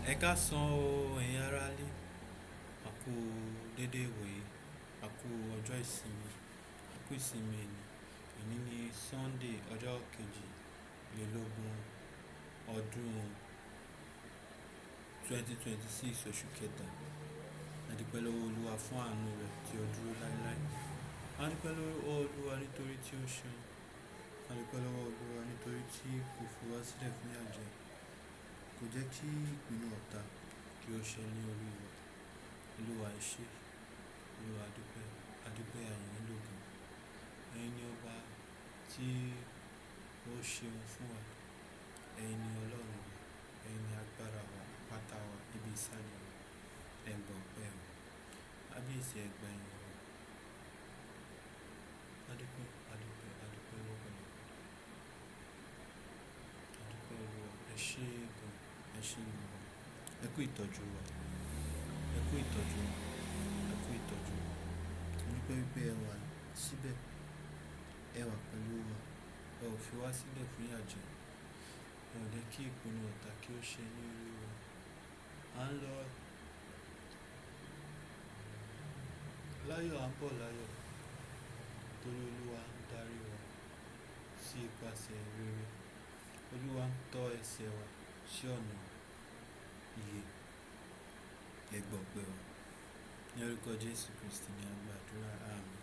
Ẹ káàsán o, ẹ̀yin ará ilé. A kú dédé ìwòyí, a kú ọjọ́ ìsinmi, a kú ìsinmi ẹni. Èní ni Sunday, ọjọ́ kejìlélógún ọdún 2026 oṣù kẹta. A dúpẹ́ lọ́wọ́ Olúwa fún àánú rẹ̀ tí ó dúró láéláé. A dúpẹ́ lọ́wọ́ Olúwa nítorí tí ó ṣeun. A dúpẹ́ lọ́wọ́ Olúwa nítorí tí kò fi wá sílẹ̀ fún ìyà jẹ. Kò jẹ́ kí ìpinnu ọ̀tá kí ó ṣẹ ní orí wa. Olúwa ẹ ṣé, Olúwa a dúpẹ́, a dúpẹ́ a yìn yín lógo. Ẹ̀yin ni ọba tí ó ṣeun fún wa. Ẹ̀yin ni Ọlọ́run wa, ẹ̀yin ni agbára wa, àpáta wa, ibi ìsádi wa. Ẹ gba ọpẹ́ wa. Kábíyèsí ẹ gba ìyìn wa. A dúpẹ́, a dúpẹ́, a dúpẹ́ lọ́pọ̀lọpọ̀. A dúpẹ́ Olúwa, ẹ ṣé gan, ẹ ṣé Olúwa. Ẹ kú ìtọ́jú wa, ẹ kú ìtọ́jú wa, ẹ kú ìtọ́jú wa. A dúpẹ́ wípé ẹ wà síbẹ̀, ẹ wà pẹ̀lú wa. Ẹ ò fi wá sílẹ̀ fún ìyà jẹ. Ẹ ò jẹ́ kí ìpinnu ọ̀tá kí ó ṣẹ ní orí wa. À ń lọ láyọ̀, à ń bọ̀ láyọ̀ torí Olúwa ń darí wa sí ipasẹ̀ rere. Olúwa ń tọ́ ẹsẹ̀ wa sí ọ̀nà ìyè. Ẹ gba ọpẹ́ wa. Ní orúkọ Jésù Kristi ni a gbàdúrà. Àmín.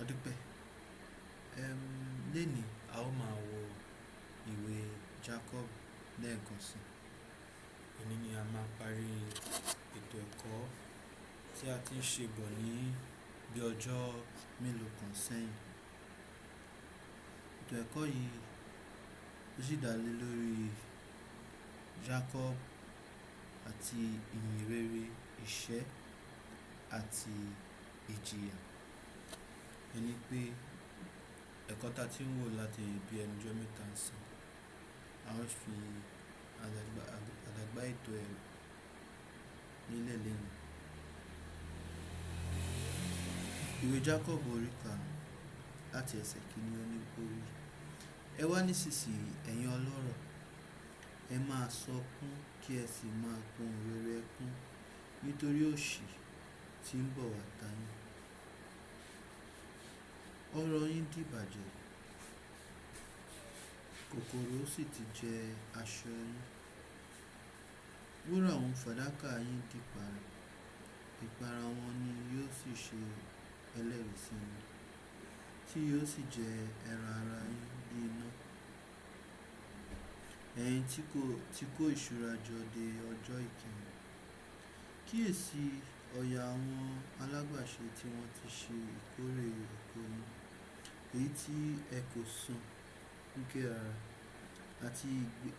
A dúpẹ́. Lénìí a ó máa wo ìwé Jacob lẹ́ẹ̀kan sí. Òní ni a máa parí ètò ẹ̀kọ́ tí a ti ń ṣe bọ̀ ní bí ọjọ́ mélòó kan sẹ́yìn. Ètò ẹ̀kọ́ yìí ó sì dá lé lórí Jacob àti ìyìnrere ìṣẹ́ àti ìjìyà. Ẹni pé ẹ̀kọ́ ta tí ń wò láti bí ẹnu ọjọ́ mẹ́ta ń sìn, a ó fi àdàgbà ètò ẹ̀ nílẹ̀ lẹ́nu. Ìwé Jacob orí karùn-ún láti ẹsẹ̀ kìíní ó ní orí. Ẹ wá nísinsìnyí ẹ̀yin ọlọ́rọ̀, ẹ máa sọkún kí ẹ sì máa pohùn réré ẹkún nítorí òṣì tí ń bọ̀ wá ta yín. Ọrọ̀ yín dìbàjẹ́, kòkòrò sì ti jẹ aṣọ yín. Wúrà òun fàdákà yín dìpara, ìpara wọn ni yóò sì ṣe ẹlẹ́rìí sí yín, tí yóò sì jẹ ẹran ara yín bí iná. Ẹ̀yin tí kó ìṣúra jọ de ọjọ́ ìkẹyìn. Kíyèsi ọ̀yà àwọn alágbàṣe tí wọ́n ti ṣe ìkórè oko yín, èyí tí ẹ kò san ní rara, àti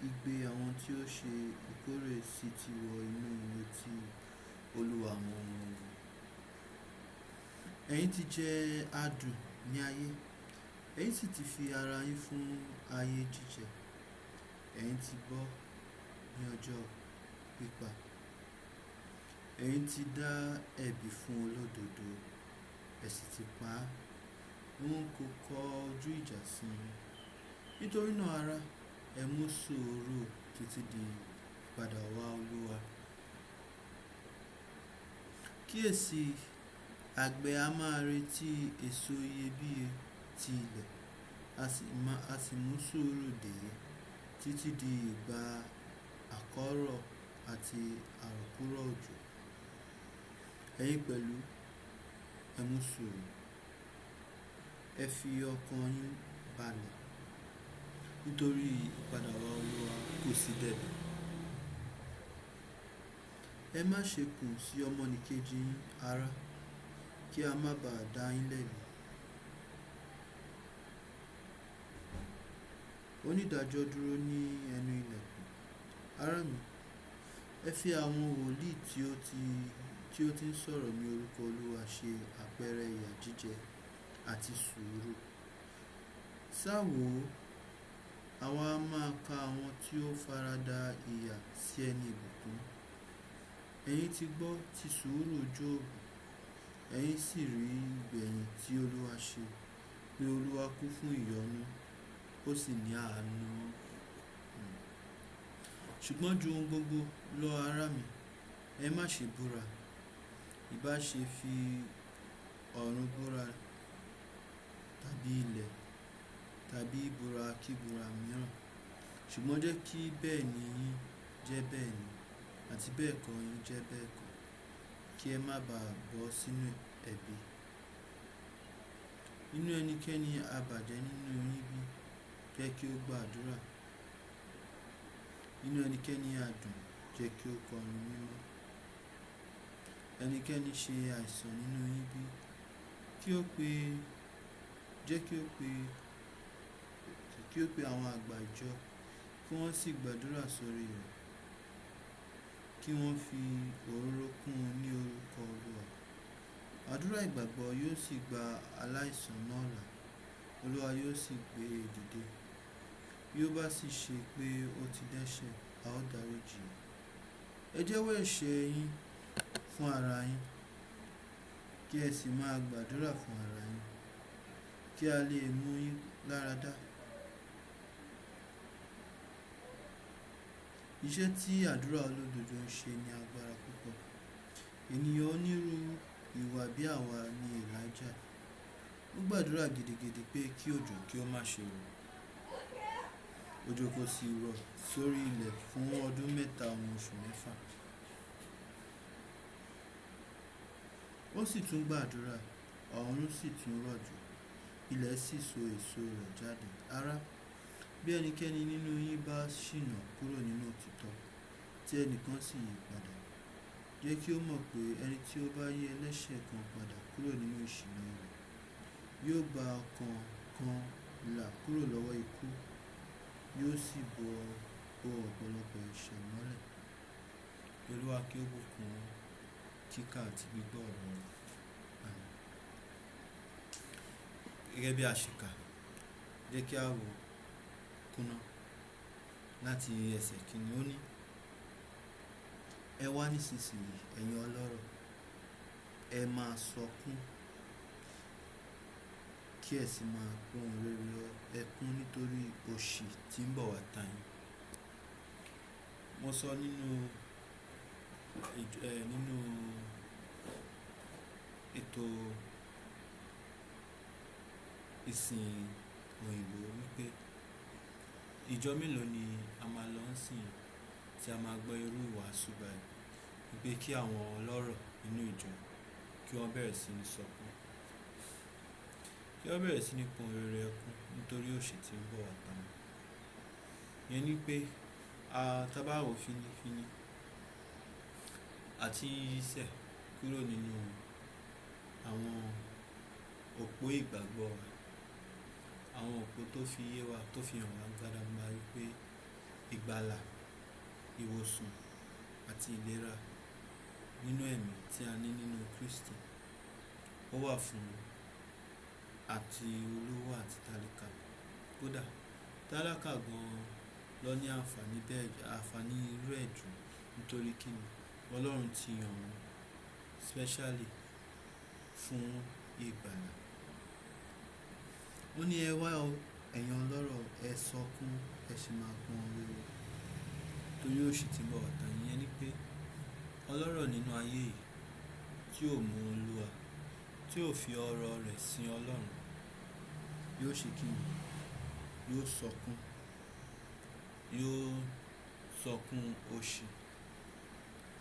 igbe àwọn tí ó ṣe ìkórè sì ti wọ inú etí Olúwa àwọn ọmọ ogun. Ẹ̀yin ti jẹ adùn ní ayé, ẹ̀yin sì ti fi ara yín fún ayé jíjẹ. Ẹ̀yin ti bọ́ ní ọjọ́ pípa. Ẹ̀yin ti dá ẹ̀bi fún olódodo, ẹ sì ti pa á. Òun kò kọ ojú ìjà sí yín. Nítorí náà ará, ẹ mú sùúrù títí di ìpadà wá Olúwa. Kíyèsi, àgbẹ̀ a máa retí èso iyebíye ti ilẹ̀, a sì mú sùúrù dè é títí di ìgbà àkọ́rọ̀ àti àrọ̀kúrọ̀ òjò. Ẹ̀yin pẹ̀lú, ẹ mú sùúrù. Ẹ fi ọkàn yín balẹ̀ nítorí ìpadà wá Olúwa kò sí dẹ̀dẹ̀. Ẹ má ṣe kùn sí ọmọnìkejì yín ará, kí a má ba à dá yín lẹ́bi. Onídàájọ́ dúró ní ẹnu ìlẹ̀kùn. Ará mi, ẹ fi àwọn wòlíì tí ó ti ń sọ̀rọ̀ ní orúkọ Olúwa ṣe àpẹẹrẹ ìyà jíjẹ àti sùúrù. Sá wò ó, àwa a máa ka àwọn tí ó farada ìyà sí ẹni ìbùkún. Ẹ̀yin ti gbọ́ ti sùúrù Jóòbù, ẹ̀yin sì rí ìgbẹ̀yìn tí Olúwa ṣe, pé Olúwa kún fún ìyọ́nú, ó sì ní àánú. Ṣùgbọ́n ju ohun gbogbo lọ, ará mi, ẹ má ṣe búra. Ìbá ṣe fi ọ̀run búra tàbí ilẹ̀ tàbí búra kí búra mìíràn. Ṣùgbọ́n jẹ́ kí bẹ́ẹ̀ ni yín jẹ́ bẹ́ẹ̀ ni, àti bẹ́ẹ̀ kọ́ yín jẹ́ bẹ́ẹ̀ kọ́, kí ẹ má ba à bọ́ sínú ẹ̀bi. Inú ẹnikẹ́ni a bàjẹ́ nínú yín bí, jẹ́ kí ó gba àdúrà. Inú ẹnikẹ́ni a dùn, jẹ́ kí ó kọrin mímọ́. Ẹnikẹ́ni ṣe àìsàn nínú yín bí, kí ó pe, jẹ́ kí ó pe, kí ó pe àwọn àgbà ìjọ, kí wọ́n sì gbàdúrà sórí rẹ̀, kí wọ́n fi òróró kún un ní orúkọ Olúwa. Àdúrà ìgbàgbọ́ yóò sì gba aláìsàn náà là, Olúwa yóò sì gbé e dìde. Bí ó bá sì ṣe pé ó ti dẹ́ṣẹ̀, a ó dáríjì í. Ẹ jẹ́wọ́ ẹ̀ṣẹ̀ yín fún ara yín, kí ẹ sì máa gbàdúrà fún ara yín, kí a lè mú yín láradá. Iṣẹ́ tí àdúrà olódodo ń ṣe ní agbára púpọ̀. Ènìyàn onírúurú ìwà bí àwa ni Elijah. Ó gbàdúrà gidigidi pé kí òjò kí ó má ṣe rọ̀. Òjò kò sì rọ̀ sórí ilẹ̀ fún ọdún mẹ́ta òun oṣù mẹ́fà. Ó sì tún gbàdúrà, ọ̀run sì tún rọ̀jò, ilẹ̀ sì so èso rẹ̀ jáde. Ará, bí ẹnikẹ́ni nínú yín bá ṣìnà kúrò nínú òtítọ́, tí ẹnìkan sì yí padà, jẹ́ kí ó mọ̀ pé ẹni tí ó bá yí ẹlẹ́ṣẹ̀ kan padà kúrò nínú ìṣìnà rẹ̀, yóò gba ọkàn kan là kúrò lọ́wọ́ ikú, yóò sì bo ọ̀pọ̀lọpọ̀ ẹ̀ṣẹ̀ mọ́lẹ̀. Olúwa kí ó bùkún kíkà àti gbígbọ́ ọ̀rọ̀ rẹ̀. Àmín. Gẹ́gẹ́ bí a ṣe kà, jẹ́ kí a wò kúná láti ẹsẹ̀ kìíní. Ó ní, ẹ wá nísinsìnyí, ẹ̀yin ọlọ́rọ̀, ẹ máa sọkún, kí ẹ sì máa pohùn réré ẹkún nítorí òṣì tí ń bọ̀ wá ta yín. Mo sọ nínú, nínú ètò ìsìn òyìnbó wípé ìjọ mélòó ni a máa lọ sìn tí a máa gbọ́ irú ìwàásù báyìí wípé kí àwọn ọlọ́rọ̀ nínú ìjọ kí wọ́n bẹ̀rẹ̀ sí ní sọkún, kí wọ́n bẹ̀rẹ̀ sí ní pohùn réré ẹkún nítorí òṣì tí ń bọ̀ wá ta wọn. Ìyẹn ní pé a tá bá wò finifini àti yíṣẹ́ kúrò nínú àwọn òpó ìgbàgbọ́ wa, àwọn òpó tó fi yé wa, tó fi hàn wá gbádagba wípé ìgbàlà, ìwòsàn àti ìlera nínú ẹ̀mí tí a ní nínú Kristi ó wà fún àti olówó àti tálákà. Kódà tálákà gan lọ ní àǹfàní bẹ́ẹ̀, àǹfàní irú ẹ̀ jù nítorí kí ni Ọlọ́run ti yàn wọ́n specially fún ìgbàlà. Ó ní ẹ wá o, ẹ̀yin ọlọ́rọ̀, ẹ sọkún, ẹ sì máa pohùn réré torí òṣì tí ń bọ̀ wá ta yín. Ìyẹn ní pé ọlọ́rọ̀ nínú ayé yìí tí ò mọ Olúwa, tí ò fi ọrọ̀ rẹ̀ sin Ọlọ́run, yóò ṣe kí ni? Yóò sọkún, yóò sọkún òṣì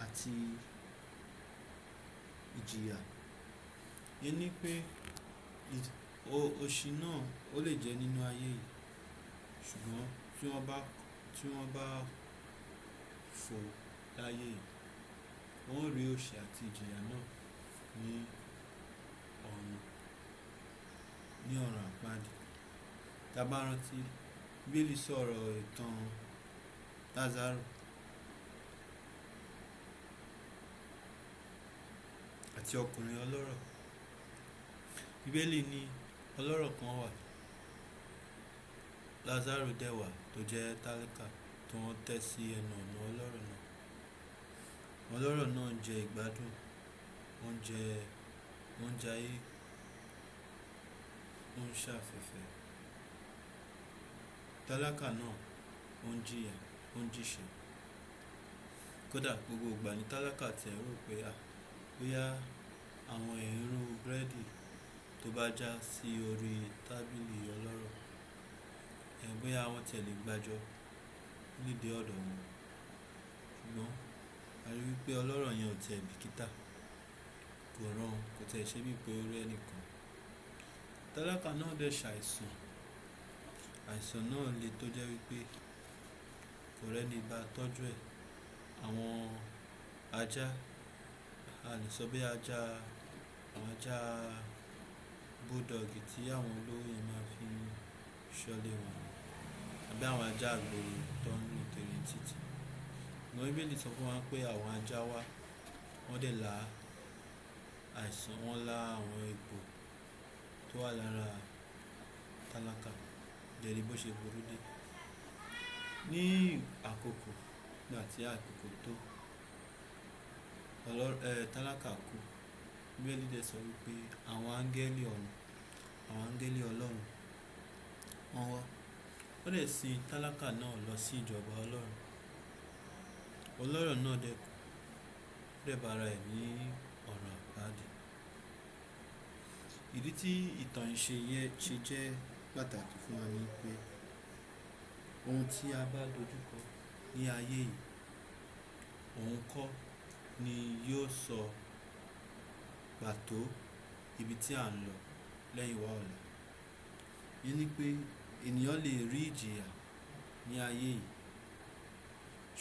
àti ìjìyà. Ìyẹn ní pé òṣì náà ó lè jẹ́ nínú ayé yìí, ṣùgbọ́n tí wọ́n bá fò láyé yìí, wọ́n ó rí òṣì àti ìjìyà náà ní ọ̀run, ní ọ̀run àpáàdì. Tí a bá rántí, Bíbélì sọ̀rọ̀ ìtàn Lásárù àti ọkùnrin ọlọ́rọ̀. Bíbélì ní ọlọ́rọ̀ kan wà, Lásárù dẹ̀ wà tó jẹ́ tálákà tí wọ́n tẹ́ sí ẹnu ọ̀nà ọlọ́rọ̀ náà. Ọlọ́rọ̀ náà ń jẹ ìgbádùn, ó ń jẹ oúnjẹ ayé, ó ń ṣàfẹ́fẹ́. Tálákà náà ó ń jìyà, ó ń jíṣẹ́. Kódà gbogbo ìgbà ní tálákà tí ẹ̀ rò pé à, bóyá àwọn èrún búrẹ́dì tó bá já sí orí tábìlì ọlọ́rọ̀, bóyá wọ́n ti ẹ̀ lè gbàjọ nídi ọ̀dọ̀ wọn. Ṣùgbọ́n a rí i wípé ọlọ́rọ̀ yẹn ò tiẹ̀ bìkítà, kò rán, kò tiẹ̀ ṣe bí pé ó rí ẹnìkan. Tálákà náà dẹ̀ ṣàìsàn. Àìsàn náà le tó jẹ́ wípé kò rẹ́ni bá tọ́jú ẹ̀. Àwọn ajá, a lè sọ bí ajá, àwọn ajá bulldog tí àwọn olówó yẹn máa ń fi ṣọ́lé wọn, àbí àwọn ajá àgbòro tó ń rìn kiri títì. Ṣùgbọ́n Bíbélì sọ fún wa pé àwọn ajá wá, wọ́n dẹ̀ la àìsàn, wọ́n lá àwọn egbò tó wà lára tálákà. Jẹ́ rí bó ṣe burú dé. Ní àkókò, nígbà tí àkókò tó, tálákà kú. Bíbélì dẹ̀ sọ wípé àwọn áńgẹ́lì ọ̀run, àwọn áńgẹ́lì Ọlọ́run wọ́n wá. Wọ́n dẹ̀ sin tálákà náà lọ sí ìjọba Ọlọ́run. Ọlọ́rọ̀ náà dẹ̀ kú, ó dẹ̀ bá ara ẹ̀ ní ọ̀run àpáàdì. Ìdí tí ìtàn ìṣe yẹn ṣe jẹ́ pàtàkì fún wa ni pé ohun tí a bá dojúkọ ní ayé yìí, òun kọ́ ni yóò sọ pàtó ibi tí à ń lọ lẹ́yìn wa ọ̀la. Ìyẹn ni pé ènìyàn lè rí ìjìyà ní ayé yìí,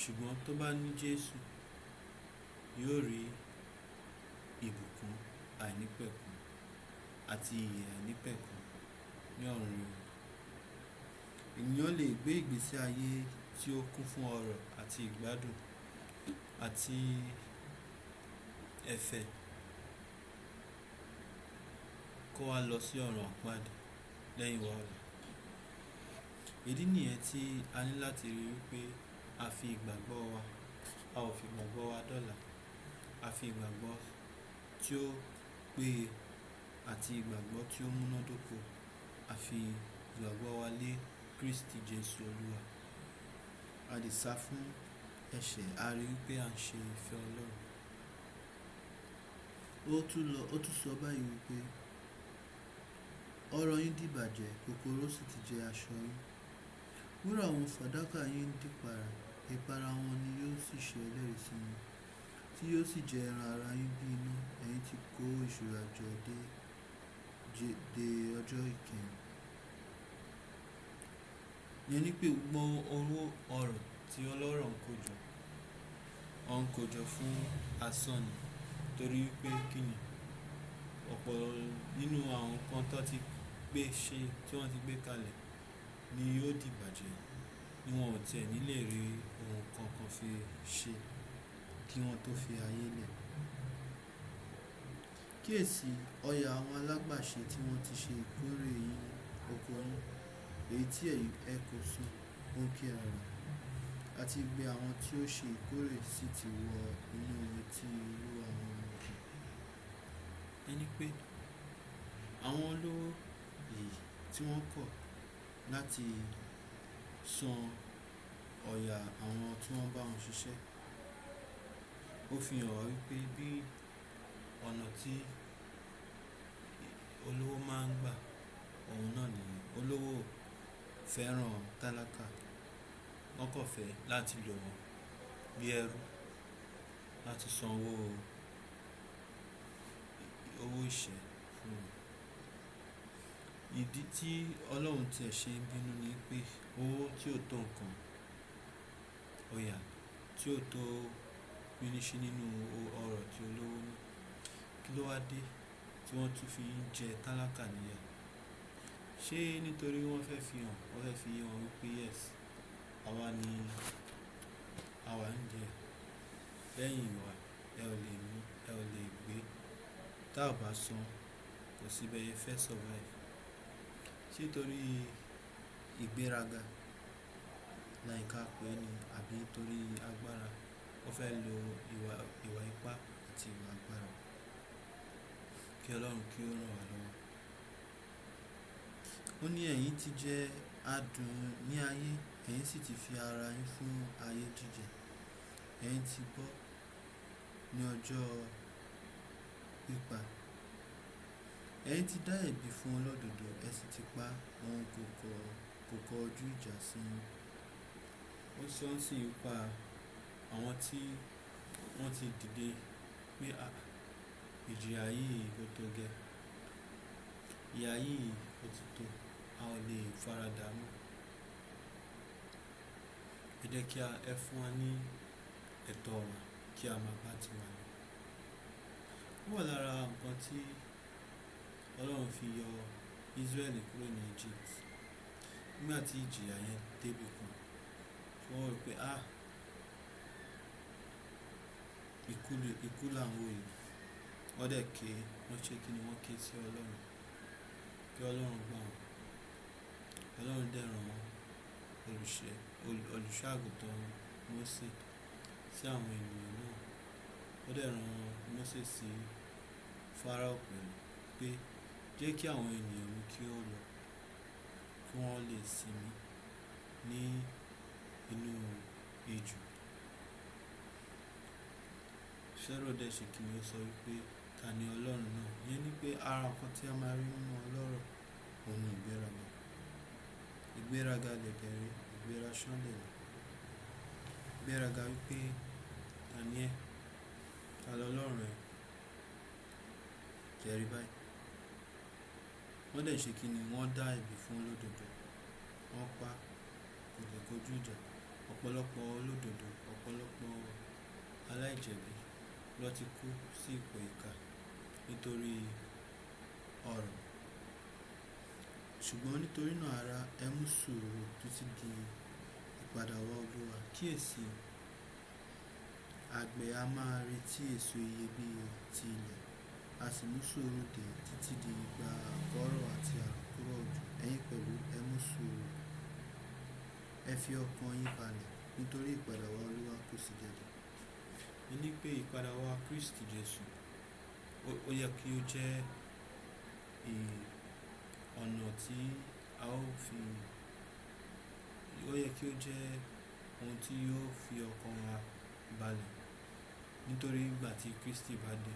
ṣùgbọ́n tó bá ní Jésù, yóò rí ìbùkún àìnípẹ̀kun àti ìyè àìnípẹ̀kun ní ọ̀run rere. Ènìyàn lè gbé ìgbésí ayé tí ó kún fún ọrọ̀ àti ìgbádùn àti ẹ̀fẹ̀ kó wá lọ sí ọ̀run àpáàdì lẹ́yìn wa ọ̀la. Ìdí nìyẹn tí a ní láti rí wípé a fi ìgbàgbọ́ wa, a ò fi ìgbàgbọ́ wa dọ́là. A fi ìgbàgbọ́ tí ó péye àti ìgbàgbọ́ tí ó múnádóko. A fi ìgbàgbọ́ wa lé Kristi Jesu Olúwa. A lè sá fún ẹ̀ṣẹ̀, a rí wípé à ń ṣe ìfẹ́ Ọlọ́run. Ó tún lọ, ó tún sọ báyìí wípé ọrọ̀ yín dìbàjẹ́, kòkòrò sì ti jẹ aṣọ yín. Wúrà òun fàdákà yín ń dìpara, ìpara wọn ni yóò sì ṣe ẹlẹ́rìí sí yín, tí yóò sì jẹ ẹran ara yín bí iná. Ẹ̀yin tí kó ìṣúra jọ dé, dé ọjọ́ ìkẹyìn. Ìyẹn ni pé gbogbo owó ọrọ̀ tí ọlọ́rọ̀ ń kó jọ, ó ń kó jọ fún asán ni. Torí wípé kí ni ọ̀pọ̀ nínú àwọn nǹkan tó ti gbé ṣe, tí wọ́n ti gbé kalẹ̀ ni yóò dìbàjẹ́, ní wọn ò tẹ̀ ní lè rí ohun kankan fi ṣe kí wọ́n tó fi ayé lẹ̀. Kíyèsi ọ̀yà àwọn alágbàṣe tí wọ́n ti ṣe ìkórè yín oko yín, èyí tí ẹ̀yin ẹ kò san, ó ń ké rara, àti igbe àwọn tí ó ṣe ìkórè sì ti wọ inú etí Olúwa àwọn ọmọ ogun. Ìyẹn ni pé àwọn olówó yìí tí wọ́n kọ̀ láti san ọ̀yà àwọn tí wọ́n bá wọn ṣiṣẹ́, ó fi hàn wá wípé bí ọ̀nà tí olówó máa ń gbà, òun náà nìyẹn. Olówó fẹ́ràn tálákà, wọ́n kò fẹ́ láti lò wọ́n bí ẹrú, láti san owó, owó ìṣẹ́ fún wọn. Ìdí tí Ọlọ́run tí ẹ ṣe ń bínú ni pé owó tí ó tó nǹkan, ọ̀yà tí ó tó píníṣín nínú ọrọ̀ tí olówó ní, kí ló wá dé tí wọ́n tún fi ń jẹ tálákà níyà? Ṣé nítorí wọ́n fẹ́ fi hàn, wọ́n fẹ́ fi ye wọn wípé yes, àwa ni àwa ń jẹ lẹ́yìn wa, ẹ ò lè mú, ẹ ò lè gbé. Tá ò bá san, kò sí bẹ́ẹ̀ yẹ fẹ́ survive. Ṣé torí ìgbéraga like ká pè ní àbí torí agbára? Wọ́n fẹ́ lo ìwà, ìwà ipá àti ìwà agbára. Kí Ọlọ́run kí ó rán wa lọ́wọ́. Ó ní ẹ̀yin tí jẹ́ adùn ní ayé, ẹ̀yin sì ti fi ara yín fún ayé jíjẹ. Ẹ̀yin ti bọ́ ní ọjọ́ pípa. Ẹ̀yin ti dá ẹ̀bi fún olódodo, ẹ sì ti pa òun kò kọ ojú ìjà sí yín. Ó sọ ń sì ń pa àwọn tí wọ́n ti dìde pé à, ìjìyà yìí ó tó gẹ́. Ìyà yìí ó ti tó, a ò lè faradà mọ́. Ẹ jẹ́ kí a, ẹ fún wa ní ẹ̀tọ́ wa kí a máa bá ti wà lọ. Ó wà lára nǹkan tí Ọlọ́run fi yọ Israẹli kúrò ní Egypt. Nígbà tí ìjìyà yẹn dé bí kan, wọ́n rò pé à, ikú là ń wò yìí. Wọ́n dẹ̀ ké, wọ́n ṣe kí ni wọ́n ké sí Ọlọ́run. Kí Ọlọ́run gbà wọ́n. Ọlọ́run dẹ̀ rán olùṣọ́ àgùntàn Mósè sí àwọn ènìyàn náà. Ó dẹ̀ rán Mósè sí Fáráò pẹ̀lú pé jẹ́ kí àwọn ènìyàn mi kí ó lọ, kí wọ́n lè sinmi ní inú ijù. Fáráò dẹ̀ ṣe kí ni ó sọ wípé ta ni Ọlọ́run náà? Ìyẹn ni pé ara nǹkan tí a máa rí nínú ọlọ́rọ̀ òun ni ìgbéraga. Ìgbéraga dẹ̀kẹ̀ ré, ìgbéra ṣánlẹ̀ ni. Ìgbéraga wípé ta ni ẹ́? Ta lọ Ọlọ́run ẹ? Jẹ́rí báyìí. Wọ́n dẹ̀ ṣe kí ni wọ́n dá ẹ̀bi fún olódodo. Wọ́n pa, kò dẹ̀ kojú ìjà. Ọ̀pọ̀lọpọ̀ olódodo, ọ̀pọ̀lọpọ̀ aláìjẹ̀bi ló ti kú sí ipò ìkà nítorí ọrọ̀. Ṣùgbọ́n nítorí náà ará, ẹ mú sùúrù títí di ìpadàbọ̀ Olúwa. Kíyèsi, àgbẹ̀ a máa retí èso iyebíye ti ilẹ̀, a sì mú sùúrù dè títí di ìgbà àkọ́rọ̀ àti àkúrọ̀ òjò. Ẹ̀yin pẹ̀lú, ẹ mú sùúrù. Ẹ fi ọkàn yín balẹ̀ nítorí ìpadàbọ̀ Olúwa kù sí dẹ̀dẹ̀. Ní pé ìpadàbọ̀ Kristi Jesu, ó yẹ kí ó jẹ́ ọ̀nà tí a ó fi, ó yẹ kí ó jẹ́ ohun tí yóò fi ọkàn wa balẹ̀. Nítorí ìgbà tí Kristi bá dé,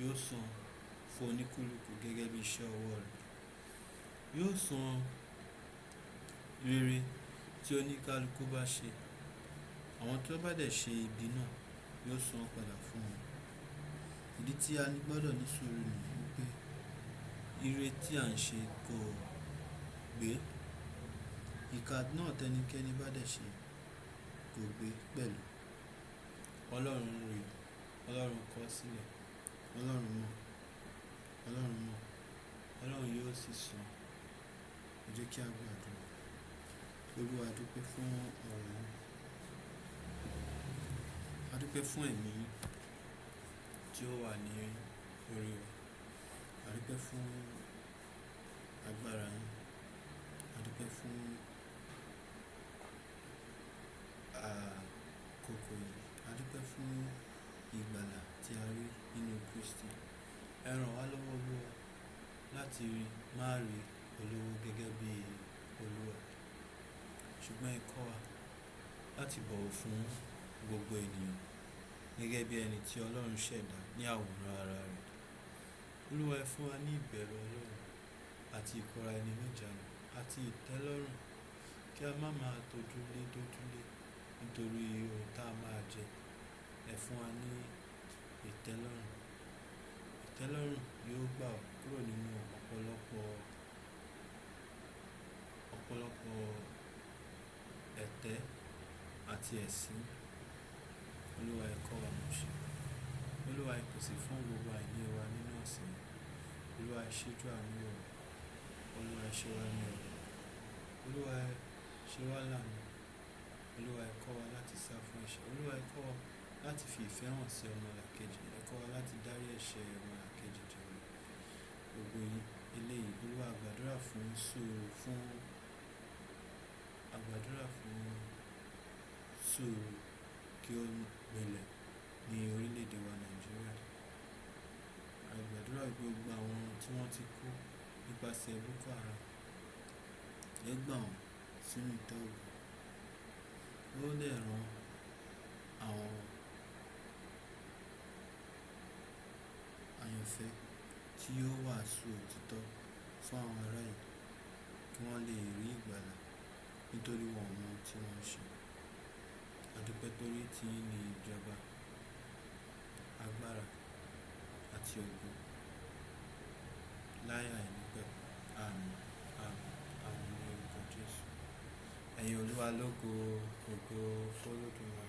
yóò san fún oníkúlùkù gẹ́gẹ́ bí iṣẹ́ ọwọ́ rẹ̀. Yóò san rere tí oníkálukú bá ṣe. Àwọn tí ó bá dẹ̀ ṣe ibi náà, yóò san padà fún wọn. Ìdí tí a ní gbọ́dọ̀ ní sùúrù ni wípé ire tí à ń ṣe kò gbé. Ìka náà tẹnikẹ́ni bá dẹ̀ ṣe kò gbé pẹ̀lú. Ọlọ́run rí, Ọlọ́run kọ sílẹ̀, Ọlọ́run mọ̀, Ọlọ́run mọ̀, Ọlọ́run yóò sì san. Ẹ jẹ́ kí a gbàdúrà. Olúwa, a dúpẹ́ fún ọ̀rọ̀ yín. A dúpẹ́ fún ẹ̀mí tí ó wà ní orí wa. A dúpẹ́ fún agbára yín. A dúpẹ́ fún àkókò yìí. A dúpẹ́ fún ìgbàlà tí a rí nínú Kristi. Ẹ ràn wá lọ́wọ́ Olúwa láti má rí olówó gẹ́gẹ́ bí Olúwa. Ṣùgbọ́n ẹ kọ́ wa láti bọ̀wọ̀ fún gbogbo ènìyàn gẹ́gẹ́ bí ẹni tí Ọlọ́run ṣẹ̀dá ní àwòrán ara rẹ̀. Olúwa, ẹ fún wa ní ìbẹ̀rù Ọlọ́run àti ìkóra ẹni ní ìjánu àti ìtẹ́lọ́rùn kí a má máa tójúlé dójúlé nítorí ohun tá a máa jẹ. Ẹ fún wa ní ìtẹ́lọ́rùn. Ìtẹ́lọ́rùn yóò gbà wá kúrò nínú ọ̀pọ̀lọpọ̀ ẹ̀tẹ́ àti ẹ̀sín. Olúwa, ẹ kọ́ wa mọ̀ ṣe. Olúwa, ẹ pèsè fún gbogbo àìní wa nínú ọ̀sẹ̀ yìí. Olúwa, ẹ ṣíjú àánú wò wá. Olúwa, ẹ ṣe wá ní ọrẹ. Olúwa, ẹ ṣe wá láàánú. Olúwa, ẹ kọ́ wa láti sá fún ẹ̀ṣẹ̀. Olúwa, ẹ kọ́ wa láti fi ìfẹ́ hàn sí ọmọlàkejì. Ẹ kọ́ wa láti dárí ẹ̀ṣẹ̀ ọmọlàkejì jì wọ́n. Gbogbo eléyìí, Olúwa, a gbàdúrà fún sùúrù, fún, a gbàdúrà fún sùúrù kí ó gbilẹ̀ ní orílẹ̀ èdè wa Nàìjíríà. A gbàdúrà pé gbogbo àwọn tí wọ́n ti kú nípasẹ̀ Boko Haram, ẹ gbà wọ́n sínú ìtẹ́ ògo. Ó lè rán àwọn tí yóò wàásù òtítọ́ fún àwọn ará yìí kí wọ́n lè rí ìgbàlà nítorí wọn ò mọ ohun tí wọ́n ń ṣe. A dúpẹ́ torí tí yín ní ìjọba, agbára àti ògo láé àìnípẹ̀kun. Àmín, àmín, àmín ní orúkọ Jésù. Ẹ̀yin Olúwa lógo, ògo fún Olódùmarè.